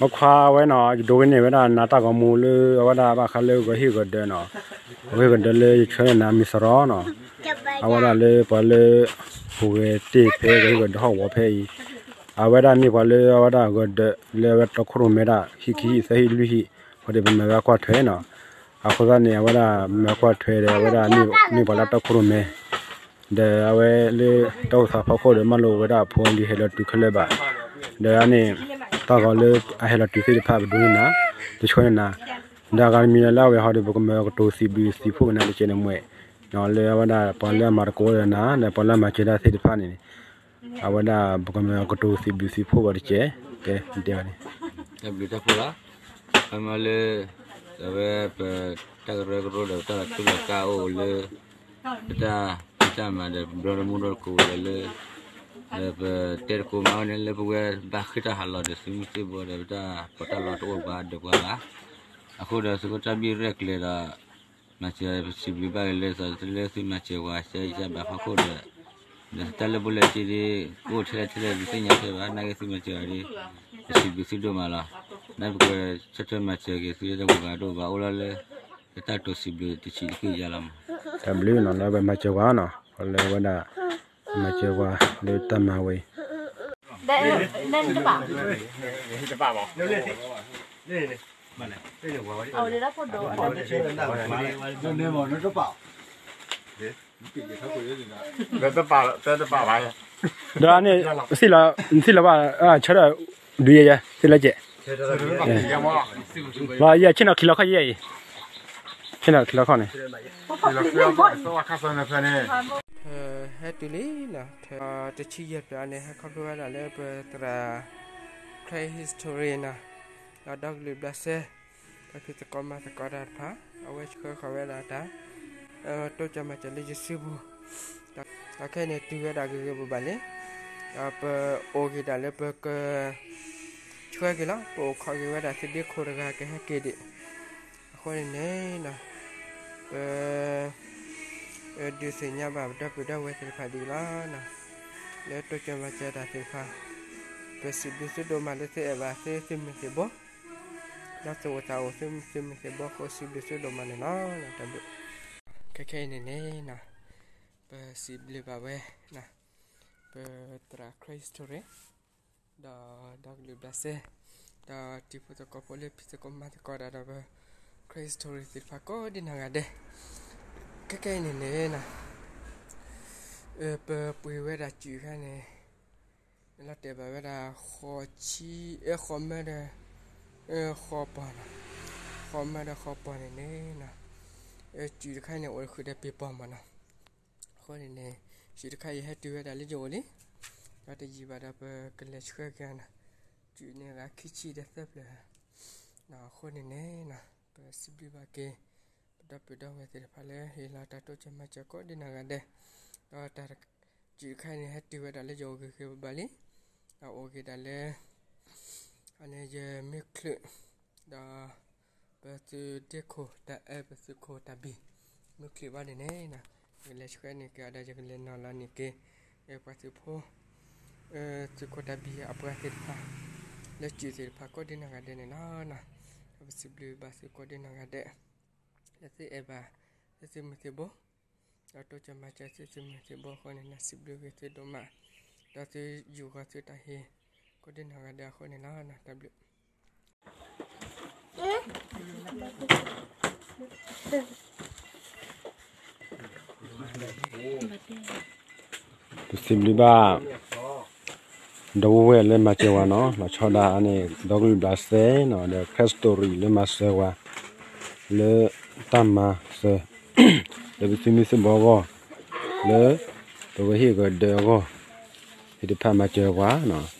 အခွါဝဲနီၤ ယဒိးဝဲန့ၢ်ဝဲဒၣ်နၤတၢ်ဂီၤမူလၢအဝဲဒၣ်ဘၣ်ဃးလၢဂီၤဟ့ၣ်ဂီၤဒၢးနီၤ, ဂီၤဟ့ၣ်ဂီၤဒၢးလၢယဆှၢန့ၢ်နၤမံၤစရီနီၤ, အဝဲဒၣ်လၢပှၤလၢ ဟူးဂဲၤတ့ၢ်ဖဲဂီၤဟ့ၣ်ဂီၤဒၢးဟီၣ်ကဝီၤဖဲအံၤ, အဝဲဒၣ်မ့ၢ်ပှၤလၢအဝဲဒၣ်ဂီၤဒၢးလၢအဝဲတီခိၣ်ရိၣ်မဲဒၣ် ဟံၣ်ခံဟံၣ်သၢဟံၣ်လွံၢ်ဟံၣ်, အဃိဒီးပမၤဝဲအကွၢ်ထွဲနီၤ, အဃိသတးန့ၣ် အဝဲဒၣ်မၤကွၢ်ထွဲဒီး အဝဲဒၣ်မ့ၢ်ပှၤလၢတီခိၣ်ရိၣ်မဲ ဒီးအဝဲလၢတၢ်အိၣ်သးဖီခိၣ်ဒီး မၢလိာ်ဝဲဒၣ်အဖိလံၤဟဲလီၤတုၤခဲလၢာ်ဘၣ်, ဒီးအန့ၣ် တၢ်ဂီၤလၢအဟဲလီၤတုၤသ့ၣ်တဖၣ် ပဒိးန့ၢ်နၤ, ပဆှၢန့ၢ်နၤ, ဒီးအဂၤတမံၤလၢအဝဲဟီဒီး ပကမၤကတိၤစံးဘျုးစံးဖှိၣ်က့ၤနၤတကဲးန့ၣ်မ့ၢ်, လၢအဝဲဒၣ်ပှၤလၢအမၤသကိးဒီးနၤ ဒီးပှၤလၢအမၤစၢၤတၢ်သ့ၣ်တဖၣ်န့ၣ်, အဝဲဒၣ်ပကမၤကတိၤစံးဘျုးစံးဖှိၣ်ဘၣ်တကဲး, တဲဝဲန့ၣ် တၢ်ဘျုးတၢ်ဖှိၣ်လီၤ, အမ့ၢ်လၢ အဝဲပတၢ်ကရၢကရိဒီးပတၢ်လီၤထူလီၤကၣ်အိၣ်လၢ ပတၢ်ဖံးတၢ်မၤဒီး ပဘျီတမူဒီးကိးဝဲလၢ ဒီးပတဲသကိးမၤဝဲန့ၣ်လၢပဝဲဘၣ်ဃ့ၢ်တၢ်ဟးလီၤဒီး သုးမုၢ်သံၣ်ဘိဒီး ပတၢ်ပီးတၢ်လီတအိၣ်ဘၣ်ဒီးပှၤဘၣ်, အဃိဒီးသုးခိၣ်တၢ်ဘံၣ်ရဲၣ်ကျဲၤဒီး မၤစၢၤပစံးဘျုးဘၣ်က့ၤလၢ လၢသုမၤစၢၤပှၤ ဆဲးယဆဲးဘၣ်ဖီခိၣ်ဒီး ဒီးတၢ်လၢာ်ဖိလဲၢ်ဆံးဒ် ကအိၣ်ထဲလဲၣ်ထဲလဲၣ် ဒုးသ့ၣ်ညါထဲဘၣ် နာ်က့သုမၤစၢၤအီၤဒ် ပစံးဘျုးသုဒိၣ်မးလီၤ, နာ်ပကဆၢထၢၣ်မၤစၢၤက့ၤသုလၢတၢ်ဂီၤဂၤဒိၣ်ဘၣ် အိၣ်လီၤလၢ တၢ်တိာ်စံးဘျုးတဆံးတက့ၢ်ယါလီၤမး, တၢ်ဘျုးနီၤ လၢပမၤစၢၤပှၤနီၤ လၢဝဲဒၣ် မၤစၢၤပှၤလၢတၢ်မၤဝဲအံၤ ဒီးန့ၣ် နသ့ၣ်လီၤဘၣ် ဆၢထၢၣ်ဒုးယဲယဲ သ့ၣ်လီၤကဲး, ယဲဆ့ၣ်နီၤခံလီၤခီၣ်ယဲအံၤ, ဆ့ၣ်နီၤခံလီၤခီၣ်န့ၣ် ဟဲတုၤလံနီၤ, တဆံယဲၢ်ဖျၢၣ်န့ၣ် ဟဲခီဖျိဝဲဒၣ်လၢပသရၣ် Christ History နီၤ, ဒီးဒီကလုာ်ဘျးစဲ ပှၤဖံးသကိးမၤသကိးတၢ်တဖၣ် အဝဲဆှၢဃီၤဝဲဒၣ်တၢ် တိစၢၤမၤစၢၤလၢယစုပူၤ, ဒီးခဲအံၤန့ၣ်တုၤဝဲဒၣ်ဂ့ၤဂ့ၤဘၣ်ဘၣ်လံ, ဒီးပအိၣ်က့ၤဒၣ်လၢပက ဆှၢက့ၤလီၤ ပအိၣ်ခိးက့ၤဝဲဒၣ်သုးဒ့ခိၣ်တဂၤကဟဲက့ၤဒံး, အဃိန့ၣ်န့ၣ် ပ ဒုးသ့ၣ်ညါဘၣ်ပဒီပုၢ်ဒီဝဲၢ်သ့ၣ်တဖၣ်ဒ်အံၤလီၤ, လၢတိစၢၤမၤစၢၤတၢ်သ့ၣ်တဖၣ်, ပစံးဘျုးသုဒိၣ်မးလၢသုအဲၣ်ဘၣ်သုသုးမုၢ်သံၣ်ဘိ, ဒီးသုအိၣ်သးအိၣ်သုသုးမုၢ်သံၣ်ဘိအဃိ စံးဘျုးသုဒိၣ်မးန့ၣ်လီၤ, တၢ်ဘျုး, ခဲခဲအံၤန့ၣ်န့ၣ် ပစံးဘျုးဘၣ်ဝဲ ပသရၣ် Christ History ဒီး ဒီကလုာ်ဘျးစဲ, ဒီးတံၤဖိသကိးဖိလၢဖံးသကိးမၤသကိးတၢ်ဒီးပ Christ History သ့ၣ်တဖၣ်ကိးဒ်နီၢ်ဂၤဒဲး, ခဲခဲအံၤန့ၣ်န့ၣ် ပပှ့ၤဝဲဒၣ်စုၣ်ခါန့ၣ် လီၤတဲာ်ဘၣ်ဝဲဒၣ် ဃိးဆံ ဃိးမၢဒီး ဃိးပီၢ်နီၤ, ဃိးမၢဒီးဃိးပီၢ်န့ၣ်န့ၣ် စုၣ်တခါန့ၣ် အိၣ်ဃုာ်ဒီးပ့ၤပီၢ်မးနီၤ, အဃိန့ၣ်န့ၣ် စုၣ်တခါအံၤဟဲတုၤဝဲဒၣ်လၢယအိၣ်လံ, ဒီးတယံာ်ဘၣ်ဒီးပကလဲၤဆှၢက့ၤနီၤ, စုၣ်န့ၣ်ဂၤခံဆံဒီးသၢဖျၢၣ်, အဃိန့ၣ်န့ၣ် ပစံးဘျုးဘၣ်က့ၤ ပဒီပုၢ်ဒီဝဲၢ်သ့ၣ်တဖၣ်လၢဟ့ၣ်လီၤတၢ်တိစၢၤမၤစၢၤကိးဒ်နီၢ်ဂၤဒဲး, ဒီးတၢ်စုၣ်တခါအံၤန့ၣ် ဟဲတုၤဝဲဒၣ်လၢယအိၣ်ဂ့ၤဂ့ၤဘၣ်ဘၣ်လံ, ဒီးအိၣ်က့ၤဒၣ်လၢ အန့ၣ်ယမ့ၢ်ချုး ဒီး ပသုးဒ့ခိၣ်တၢ်အဲၣ် ပသုးခိၣ်တၢ်ဘံၣ် မ့ၢ်ချုးဘၣ်န့ၣ်န့ၣ် ယကလဲၤဆှၢန့ၢ်က့ၤအီၤဒီး ယကလဲၤနီၤလီၤန့ၢ်က့ၤ ပှၤသုးဖိ သုးခိၣ်တၢ်ဘံၣ်အပှၤသ့ၣ်တဖၣ် လၢစုၣ်သ့ၣ်တဖၣ်ကိးဒ်နီၢ်ဂၤဒဲးန့ၣ်လီၤ. ဒီးပစံးဘျုးဘၣ်သုကိးဒ်နီၢ်ဂၤဒဲး လၢသုအဲၣ်ဘၣ် သုသုးမုၢ်သံၣ်ဘိ ဒီးတိစၢၤမၤစၢၤသုသုးမုၢ်သံၣ်ဘိအဃိန့ၣ် စံးဘျုးက့ၤသုဒိၣ်မး ဒီးသုယူာ်ဃီၤသုတၢ်ဟ့ၣ် ကိးဒ်နီၢ်ဂၤဒဲးအဃိန့ၣ်လီၤ. တၢ်ဘျုး ပစံးဘျုးဘၣ် ဒီပုၢ်ဝဲၢ်လၢမၤစၢၤဝဲနီၤ လီၤဆီဒၣ်န့ၣ် ဒီကလုာ်ဘျးစဲနီၤ ဒီး Christ History လၢမၤစၢၤဝဲ လၢတၢ်မၤစၢၤ လၢပသုးမုၢ်သံၣ်ဘိအဂီၢ် လၢပဂီၢ်ဟ့ၣ်ဂီၤဒၢးအဂီၢ် သ့ၣ်တဖၣ်မၤစၢၤပှၤ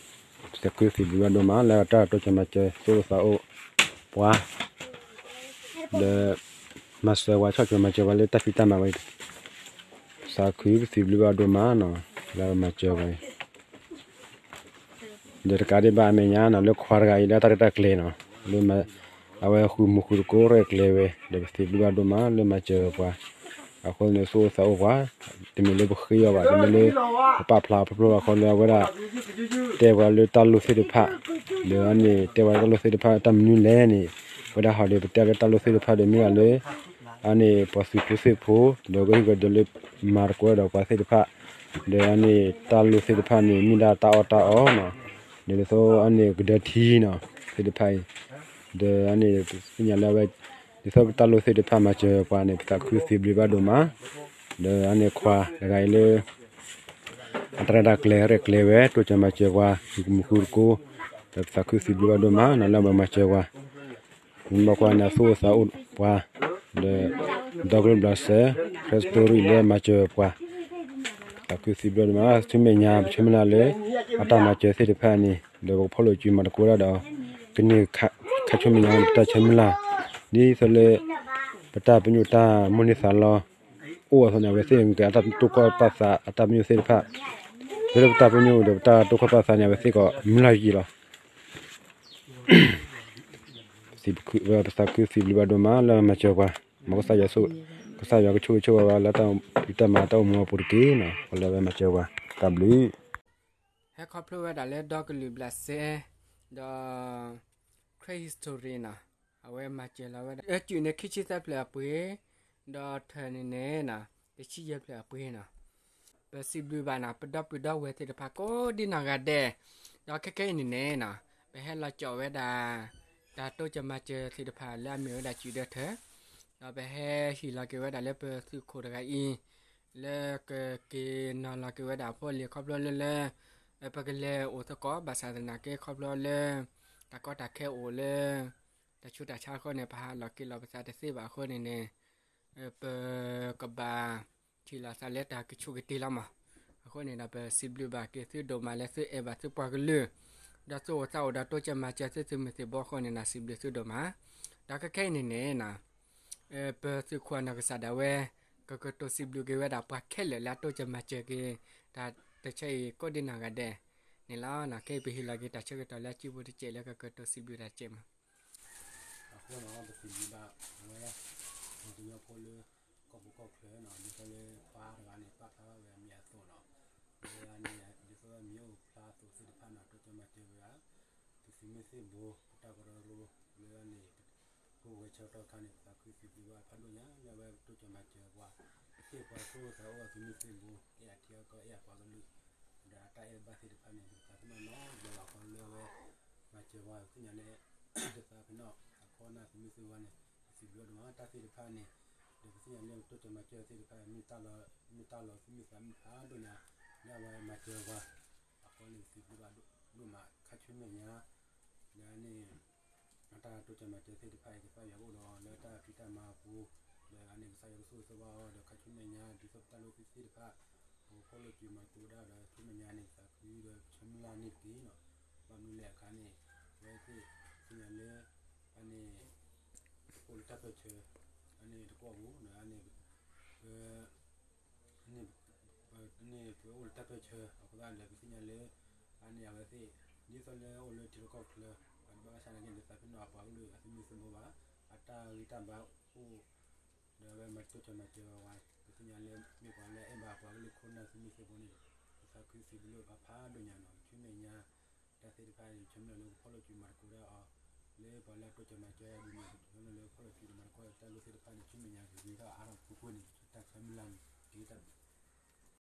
စံးဘျုးဘၣ်ဒိၣ်မး လၢတၢ်တိစၢၤမၤစၢၤ သူၣ်အိၣ်သးအိၣ်ပှၤ လၢ မၤစၢၤပှၤ ဆီၣ်ထွဲမၤစၢၤပှၤလၢတၢ်ဖံးတၢ်မၤဝဲ သးခုပစံးဘျုးဘၣ်ဒိၣ်မးနီၤ လၢမၤစၢၤဝဲ ဒီးတကးဒံးဘၣ်အမဲာ်ညါနီၤ လၢခွါတဂၤအံၤလၢတၢ်ရဲၣ်တၢ်ကျဲၤနီၤ လၢ အဝဲဃုာ်မူဃုာ်သကိးရဲၣ်ကျဲၤဝဲ ဒီးပစံးဘျုးဘၣ်ဒိၣ်မးလၢမၤစၢၤပှၤ အဃိန့ၣ် သူၣ်အိၣ်သးအိၣ်ပှၤ, တမ့ၢ်လၢပဃ့အီၤဘၣ်, တမ့ၢ်လၢ ပပာ်ဖျါအီၤဖျိဖျိဘၣ်အဃိလၢအဝဲဒၣ် တဲပှၤလၢတၢ်လိၣ်သ့ၣ်တဖၣ်, ဒီးအန့ၣ် တဲပှၤလၢတၢ်လိၣ်သ့ၣ်တဖၣ်တၢ်မနုၤလဲၣ်န့ၣ်, ဝဲဒၣ်ဟီဒီး ပတဲလၢတၢ်လိၣ်သ့ၣ်တဖၣ်ဒီးမ့ၢ်ဒၣ်လၢ အန့ၣ် ပှၤသုးဖိသ့ၣ်ဖိ ဒီးကဟ့ၣ်ကဒီးလၢ မၤသကိးဒီးပှၤသ့ၣ်တဖၣ်, ဒီးအန့ၣ် တၢ်လိၣ်သ့ၣ်တဖၣ်န့ၣ် မ့ၢ်ဒၣ်တၢ်အီၣ်တၢ်အီနီၤ, ဒီးဒ်သိးအန့ၣ် ကဒၢထံနီၤ သ့ၣ်တဖၣ်အံၤ, ဒီးအန့ၣ် သ့ၣ်ညါလၢအဝဲ ဒ်သိးပတၢ်လိၣ်သ့ၣ်တဖၣ်မၤစၢၤပှၤန့ၣ် ပသးခုစံးဘျုးဘၣ်ဒိၣ်မး, ဒီးအန့ၣ်ခွါတဂၤအံၤလၢ အတၢ်ရဲၣ်တၢ်ကျဲၤရဲၣ်ကျဲၤဝဲ တိစၢၤမၤစၢၤပှၤ မုာ်ဃုတကိး, ဒီးပသးခုစံးဘျုးဘၣ်ဒိၣ်မး နီၤလၢအမၤစၢၤပှၤ, မ့ၢ်ဘၣ်ကွၢ်န့ၣ် အသူၣ်အိၣ်သးအိၣ်ပှၤ, ဒီး ဒီကလုာ်ဘျးစဲ Christory လၢမၤစၢၤပှၤ, သးခုစံးဘျုးဒိၣ်မး ဆူမဲာ်ညါ ပဆၢမုၢ်လၢ်လၢ အတၢ်မၤစၢၤသ့ၣ်တဖၣ်န့ၣ် ဒီးပကဖီၣ်လိာ်စုမၤသကိးတၢ်ဒီး ကန့ၢ်ခါဆူမဲာ်ညါ ပတၢ်ဆၢမုၢ်လၢ်, ဒ်သိးလၢ ပတၢ်ပညိၣ်တၢ်မိၣ်န့ၢ်သးလီ အိၣ်အသိးန့ၣ် အဝဲသ့ၣ်က့ၤအတၢ်တိၢ်ကီၢ်ပာ်သးအတၢ်ပညိၣ်သ့ၣ်တဖၣ်, လၢပတၢ်ပညိၣ်ဒီးပတၢ်တိၢ်ကီၢ်ပာ်သးန့ၣ် အဝဲသ့ၣ်ကီးမုၢ်လၢ်ယံာ်လီၤ. ပသးခုစံးဘျုးဘၣ်ဒိၣ်မးလၢမၤစၢၤပှၤ, မ်ကစၢ်ယွၤဆိၣ်, ကစၢ်ယွၤကဆိၣ်ဂ့ၤဆိၣ်ဝါဘၣ်လၢတၢ်ဖံးတၢ်မၤတၢ်အိၣ်မူအပူၤတက့ၢ်နီၤ, ပှၤလၢအဝဲမၤစၢၤပှၤ, တၢ်ဘျုး ဟဲခီဖျိဝဲဒၣ်လၢဒီကလုာ်ဘျးစဲ, ဒီး Christory နီၤ, အဝဲမၤစၢၤလီၤဝဲဒၣ် အစုန့ၣ် ခံဆံသၢဖျၢၣ်အပှ့ၤ, ဒီးထၢၣ်န့ၣ်န့ၣ်နီၤ, တဆံယဲၢ်ဖျၢၣ်အပှ့ၤနီၤ, ပစံးဘျုးဘၣ်နီၤ ပဒီပုၢ်ဒီဝဲၢ်သ့ၣ်တဖၣ်ကိးဒံနီၢ်ဂၤဒဲး, ဒီးခဲခဲအံၤန့ၣ်န့ၣ်နီၤ, ပဟဲလီၤကၠီၣ်ဝဲဒၣ် တၢ်တိစၢၤမၤစၢၤသ့ၣ်တဖၣ်လၢအမ့ၢ်ဝဲဒၣ်စုဒီးထၢၣ်, ဒီးပဟဲဟ့ၣ်လီၤက့ၤဝဲဒၣ်လၢပသုးခိၣ်တဂၤအံၤ လၢကက့ၤနီၤလီၤက့ၤဝဲဒၣ်အဖိအလံၤခီဖျိလၢလၢ ပကလဲၤအိၣ်သကိး ဘၣ်ဆၣ်သနာ်က့ခီဖျိလၢ တၢ်ကီတၢ်ခဲအိၣ်လၢ တၢ်ဆူးတၢ်ဆါအဃိန့ၣ် ပဟးလီၤက့ၤလီၤပသးတသ့ဘၣ်အဃိန့ၣ်န့ၣ် ပကဘၣ်ထံၣ်လိာ်သးလၢတၢ်ကဆူးကတ့ၢ်လီၤမး. အဃိန့ၣ်ဒီး ပစံးဘျုးဘၣ်က့ၤသုဒိၣ်မးလၢသုအဲၣ်ဘၣ်သုပှၤကလုာ်, ဒီးသုအိၣ်သးအိၣ်ဒီးတိစၢၤမၤစၢၤသုသုးမုၢ်သံၣ်ဘိအဃိန့ၣ် စံးဘျုးသုဒိၣ်မး. ဒီးခဲခဲအံၤန့ၣ်န့ၣ် ပသုးခိၣ်အနီၢ်ကစၢ်ဒၣ်ဝဲ ကကတိၤစံးဘျုးက့ၤဝဲဒၣ်ပှၤခဲလၢာ်လၢအတိစၢၤမၤစၢၤက့ၤ တၢ်တဆၢအံၤကိးဒံနီၢ်ဂၤဒဲးန့ၣ်လီၤ. ခဲအံၤပဟ့ၣ်လီၤက့ၤတၢ်ဆၢကတီၢ်လၢအစုပူၤတစဲးလၢကကတိၤစံးဘျုးတၢ်တစဲးမး. အဃိန့ၣ် ပစံးဘျုးဘၣ်ဝဲ ပှၤကညီဖိလၢ ကီၢ်ပူၤကီၢ်ချၢနီၤ, ဒ်သိးလၢပၢ်တဂၤန့ၣ် ပာ်ဖျါဘၣ်ဝဲအမံၤအသိးနီၤ, လၢအန့ၣ် ဒ်သိးမံၤအိၣ်ဖျါအသိးသ့ၣ်တဖၣ်နီၤ တိစၢၤမၤစၢၤဝဲဒၣ် ပသုးမုၢ်သံၣ်ဘိ ပတၢ်ကရၢကရိ လၢအန့ၣ် ပဝဲဆၢကတီၢ်အခါန့ၣ် ပသးခုစံးဘျုးဘၣ်ဖးဒိၣ်ညါ လၢအဝဲတိစၢၤမၤစၢၤပှၤ, ဟ့ၣ်ပှၤသူၣ်အိၣ်သးအိၣ်အသုးမုၢ်သံၣ်ဘိ အဲၣ်အထံအကီၢ် အဲၣ်အပှၤကလုာ် ဒီးအတၢ်အဲၣ်ဘၣ်သ့ၣ်တဖၣ်န့ၣ် ပသးပ့ၤနီၣ်နီတဘျီဘၣ်အဃိလၢအဝဲ မၤစၢၤပှၤ ပသ့ၣ်ညါလၢ တသးပ့ၤနီၣ် အခီပညီသုးမုၢ်သံၣ်ဘိန့ၣ် ပစံးဘျုးဒိၣ်မး တၢ်သ့ၣ်တဖၣ်န့ၣ် ဒီးပသ့ၣ်ညါလၢတိစၢၤမၤစၢၤသ့ၣ်တဖၣ် မ့ၢ်တၢ်လီၤ မ့ၢ်တၢ်လီၤသူၣ်မုာ်သးမုာ်ဖးဒိၣ်ညါ လၢအဝဲမၤစၢၤပှၤ အဃိန့ၣ် ပစံးဘျုးဘၣ်ဒိၣ်မး ခါဆူမဲာ်ညါ လၢအန့ၣ် အတၢ်တိစၢၤမၤစၢၤသ့ၣ်တဖၣ်အံၤ ကစၢ်ယွၤကအိၣ်ဒီးအီၤလၢတၢ်ဖံးတၢ်မၤအပူၤ, ဒီးအန့ၣ်ကစၢ်ယွၤကဆိၣ်ဂ့ၤဆိၣ်ဝါအီၤ ဒီးခါဆူမဲာ်ညါ ဒ်သိးပတၢ်လိၣ်သ့ၣ်တဖၣ် ပကဖီၣ်လိာ်စုမၤသကိးဒၣ်ဒီး ခါဆူမဲာ်ညါန့ၣ် ပသးခုဒီးဆၢမုၢ်လၢ်န့ၣ်တက့ၢ်နီၤ, ဘၣ်မနုၤလဲၣ်အခါန့ၣ် အဝဲသ့ၣ်သ့ၣ်ညါလၢ အန့ၣ် ပအိၣ်လၢတၢ်ပၢၢ်ဆၢ အန့ၣ်တကီၢ်ပူၤ ဒီးအန့ၣ် ပ န့ၣ် ပအိၣ်လၢတၢ်ပၢၢ်ဆၢအဃိသတးဒီး ပသ့ၣ်ညါလၢ အန့ၣ်အဝဲသ့ၣ် ဒ်သိးလၢအိၣ်လၢထံလီၢ်ကီၢ်ချၢ ဘၣ်ဘၣ်ဆၣ်နာ်က့ လၢသးပ့ၤနီၣ်အပှၤကလုာ်အသုးမုၢ်သံၣ်ဘိဘၣ် အတၢ်ဂံၢ်တၢ်ဘါအိၣ် ဒီးအဝဲမၤတိစၢၤမၤစၢၤဝဲ ပသ့ၣ်ညါလၢမ့ၢ်ပှၤလၢအအဲၣ်ဘၣ်ပှၤကလုာ်ခိၣ်နၢ်သုးမုၢ်သံၣ်ဘိန့ၣ် ပသးခုစံးဘျုးဘၣ်ဖးဒိၣ်ညါနီၤ ဆူမဲာ်ညါ တၢ်သ့ၣ်တဖၣ်န့ၣ် ဆၢမုၢ်လၢ်လၢကဖီၣ်လိာ်စုမၤသကိးဒၣ်အီၤ လၢပှၤလၢအတိစၢၤမၤစၢၤဒ်န့ၣ် ဆၢမုၢ်လၢ်လၢကဖီၣ်လိာ်စုမၤသကိးတၢ်လိၣ်သ့ၣ်တဖၣ်န့ၣ် ဆူမဲာ်ညါကဂ့ၤထီၣ်အါထီၣ်ပူၤပူၤန့ၣ် တၢ်ဆၢမုၢ်လၢ်န့ၣ် က့ၤတၢ်